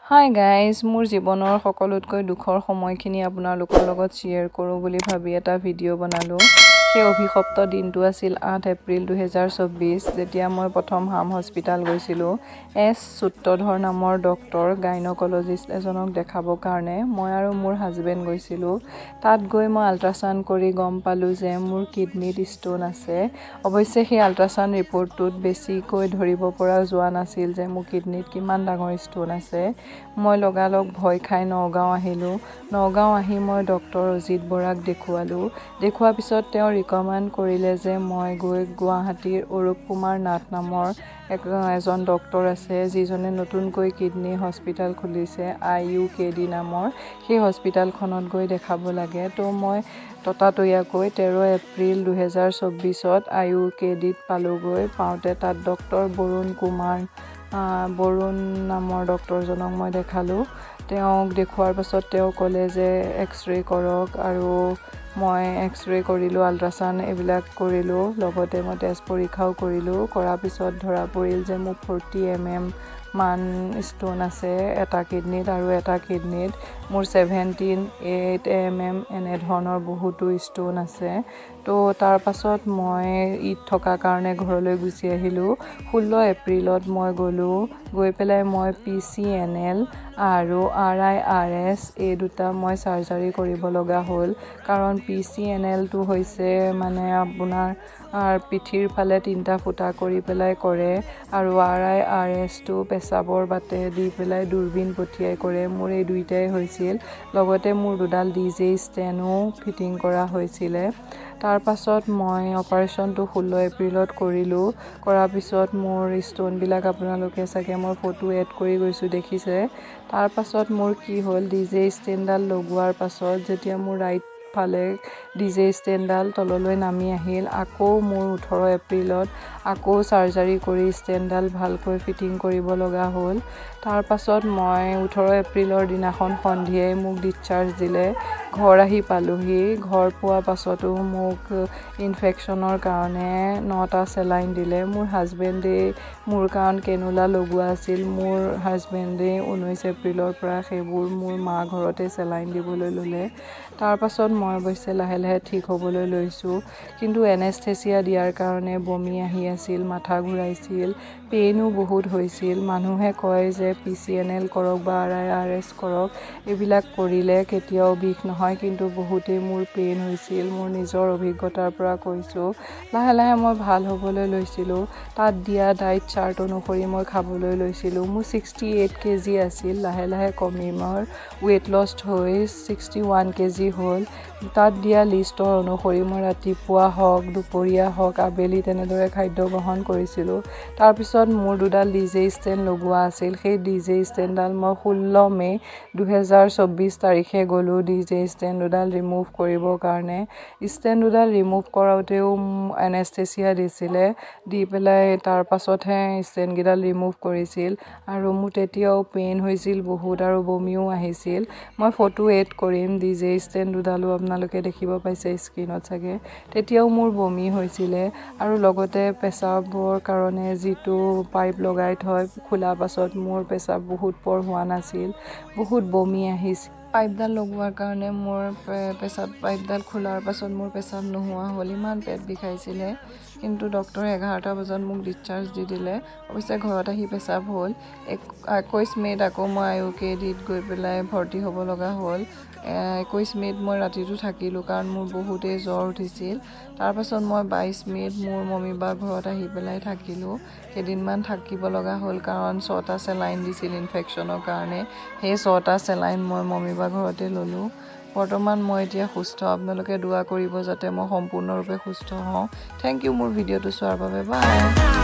Hi guys, মোৰ জীৱনৰ সকলোতকৈ দুখৰ সময়খিনি আপোনালোকৰ লগত শ্বেয়াৰ কৰোঁ বুলি ভাবি এটা ভিডিঅ' বনালোঁ। সেই অভিশপ্ত দিনটো আছিল 8 এপ্ৰিল 2024, যেতিয়া মই প্ৰথম হাম হস্পিতাল গৈছিলোঁ এছ সূত্ৰধৰ নামৰ ডক্তৰ, গাইনকলজিষ্ট এজনক দেখাবৰ কাৰণে। মই আৰু মোৰ হাজবেণ্ড গৈছিলোঁ। তাত গৈ মই আল্ট্ৰাচাউণ্ড কৰি গম পালোঁ যে মোৰ কিডনীত ষ্ট'ন আছে। অৱশ্যে সেই আল্ট্ৰাচাউণ্ড ৰিপৰ্টটোত বেছিকৈ ধৰিব পৰা যোৱা নাছিল যে মোৰ কিডনীত কিমান ডাঙৰ ষ্ট'ন আছে। মই লগালগ ভয় খাই নগাঁও আহিলোঁ। নগাঁও আহি মই ডক্তৰ অজিত বৰাক দেখুৱালোঁ। দেখুওৱাৰ পিছত তেওঁ ৰিকমেণ্ড কৰিলে যে মই গৈ গুৱাহাটীৰ অৰূপ কুমাৰ নাথ নামৰ এজন ডক্তৰ আছে, যিজনে নতুনকৈ কিডনী হস্পিতাল খুলিছে, আইইউকেডি নামৰ, সেই হস্পিতালখনত গৈ দেখাব লাগে। তো মই ততাতৈয়াকৈ 13 এপ্ৰিল 2024ত আইইউকেডিত পালোঁগৈ। পাওঁতে তাত ডক্তৰ বৰুণ কুমাৰ বৰুণ নামৰ ডক্তৰজনক মই দেখালোঁ। তেওঁক দেখুওৱাৰ পাছত তেওঁ ক'লে যে এক্স-ৰে কৰক আৰু মই এক্স-ৰে কৰিলোঁ, আল্ট্ৰাচাউণ্ড এইবিলাক কৰিলোঁ, লগতে মই তেজ পৰীক্ষাও কৰিলোঁ। কৰাৰ পিছত ধৰা পৰিল যে মোৰ 40 এমএম মান ষ্ট'ন আছে এটা কিডনীত আৰু এটা কিডনীত মোৰ 17, 8 এমএম এনেধৰণৰ বহুতো ষ্ট'ন আছে। তো তাৰপাছত মই ঈদ থকা কাৰণে ঘৰলৈ গুচি আহিলোঁ। 16 এপ্ৰিলত মই গ'লোঁ। গৈ পেলাই মই পিচিএনএল আৰু আৰআইআৰএছ, এই দুটা মই চাৰ্জাৰী কৰিব লগা হ'ল। কাৰণ পিচিএনএলটো হৈছে মানে আপোনাৰ পিঠিৰ ফালে তিনিটা ফুটা কৰি পেলাই কৰে আৰু আৰআইআৰএছটো পেচাবৰ বাটে দি পেলাই দূৰবীণ পঠিয়াই কৰে। মোৰ এই দুইটাই হৈছিল। লগতে মোৰ দুডাল ডিজে ষ্টেনো ফিটিং কৰা হৈছিলে। তাৰপাছত মই অপাৰেশ্যনটো 16 এপ্ৰিলত কৰিলোঁ। কৰাৰ পিছত মোৰ ষ্ট'নবিলাক আপোনালোকে চাগে মই ফটো এড কৰি গৈছোঁ, দেখিছে। তাৰপাছত মোৰ কি হ'ল, ডিজে ষ্টেণ্ডডাল লগোৱাৰ পাছত যেতিয়া মোৰ ৰাইট ফালে ডিজে ষ্টেণ্ডডাল তললৈ নামি আহিল, আকৌ মোৰ 18 এপ্ৰিলত আকৌ চাৰ্জাৰী কৰি ষ্টেণ্ডডাল ভালকৈ ফিটিং কৰিব লগা হ'ল। তাৰপাছত মই 18 এপ্ৰিলৰ দিনাখন সন্ধিয়াই মোক ডিছচাৰ্জ দিলে। ঘৰ আহি পালোঁহি। ঘৰ পোৱাৰ পাছতো মোক ইনফেকশ্যনৰ কাৰণে নটা চেলাইন দিলে। মোৰ হাজবেণ্ডেই মোৰ, কাৰণ কেনুলা লগোৱা আছিল, মোৰ হাজবেণ্ডেই 19 এপ্ৰিলৰ পৰা সেইবোৰ মোৰ মা ঘৰতে চেলাইন দিবলৈ ল'লে। তাৰপাছত মই অৱশ্যে লাহে লাহে ঠিক হ'বলৈ লৈছোঁ, কিন্তু এনেস্থেচিয়া দিয়াৰ কাৰণে বমি আহি আছিল, মাথা ঘূৰাইছিল, পেইনো বহুত হৈছিল। মানুহে কয় যে পিচিএনএল কৰক বা আৰআইআৰএছ কৰক, এইবিলাক কৰিলে কেতিয়াও বিষ নহয়, কিন্তু বহুতেই মোৰ পেইন হৈছিল। মোৰ নিজৰ অভিজ্ঞতাৰ পৰা কৈছোঁ। লাহে লাহে মই ভাল হ'বলৈ লৈছিলোঁ। তাত দিয়া ডাইট চাৰ্ট অনুসৰি মই খাবলৈ লৈছিলোঁ। মোৰ 68 কেজি আছিল, লাহে লাহে কমি মোৰ ৱেইট লছ হৈ 61 কেজি হ'ল। তাত দিয়া লিষ্টৰ অনুসৰি মই ৰাতিপুৱা হওক, দুপৰীয়া হওক, আবেলি তেনেদৰে খাদ্য গ্ৰহণ কৰিছিলোঁ। তাৰপিছত মোৰ দুডাল ডিজে ষ্টেণ্ড লগোৱা আছিল। সেই ডিজে ষ্টেণ্ডডাল মই 16 মে' 2024 তাৰিখে গ'লোঁ ডিজে ষ্টেণ্ড দুডাল ৰিমুভ কৰিবৰ কাৰণে। ষ্টেণ্ড দুডাল ৰিমুভ কৰাওঁতেও এনেস্থেচিয়া দিছিলে, দি পেলাই তাৰপাছতহে ষ্টেণ্ডকেইডাল ৰিমুভ কৰিছিল আৰু মোৰ তেতিয়াও পেইন হৈছিল বহুত আৰু বমিও আহিছিল। মই ফটো এড কৰিম, ডিজে ষ্টেণ্ড দুডালো আপোনালোকে দেখিব পাইছে স্ক্ৰীণত চাগে। তেতিয়াও মোৰ বমি হৈছিলে আৰু লগতে পেচাবৰ কাৰণে যিটো পাইপ লগাই থয়, খোলাৰ পাছত মোৰ পেচাব বহুত পৰ হোৱা নাছিল, বহুত বমি আহিছিল। পাইপডাল লগোৱাৰ কাৰণে মোৰ পেচাব পাইপডাল খোলাৰ পাছত মোৰ পেচাব নোহোৱা হ'ল, ইমান পেট বিষাইছিলে। কিন্তু ডক্টৰে 11টা বজাত মোক ডিছচাৰ্জ দি দিলে। অৱশ্যে ঘৰত আহি পেচাব হ'ল। 21 মে'ত আকৌ মই আইইউকেডিত গৈ পেলাই ভৰ্তি হ'ব লগা হ'ল। 21 মে'ত মই ৰাতিটো থাকিলোঁ, কাৰণ মোৰ বহুতেই জ্বৰ উঠিছিল। তাৰপাছত মই 22 মে'ত মোৰ মমী বাৰ ঘৰত আহি পেলাই থাকিলোঁ। কেইদিনমান থাকিব লগা হ'ল, কাৰণ ছটা চেলাইন দিছিল ইনফেকশ্যনৰ কাৰণে। সেই ছটা চেলাইন মই মমী বাৰ ঘৰতে ল'লোঁ। বৰ্তমান মই এতিয়া সুস্থ। আপোনালোকে দোৱা কৰিব যাতে মই সম্পূৰ্ণৰূপে সুস্থ হওঁ। Thank U মোৰ ভিডিঅ'টো চোৱাৰ বাবে। বাই।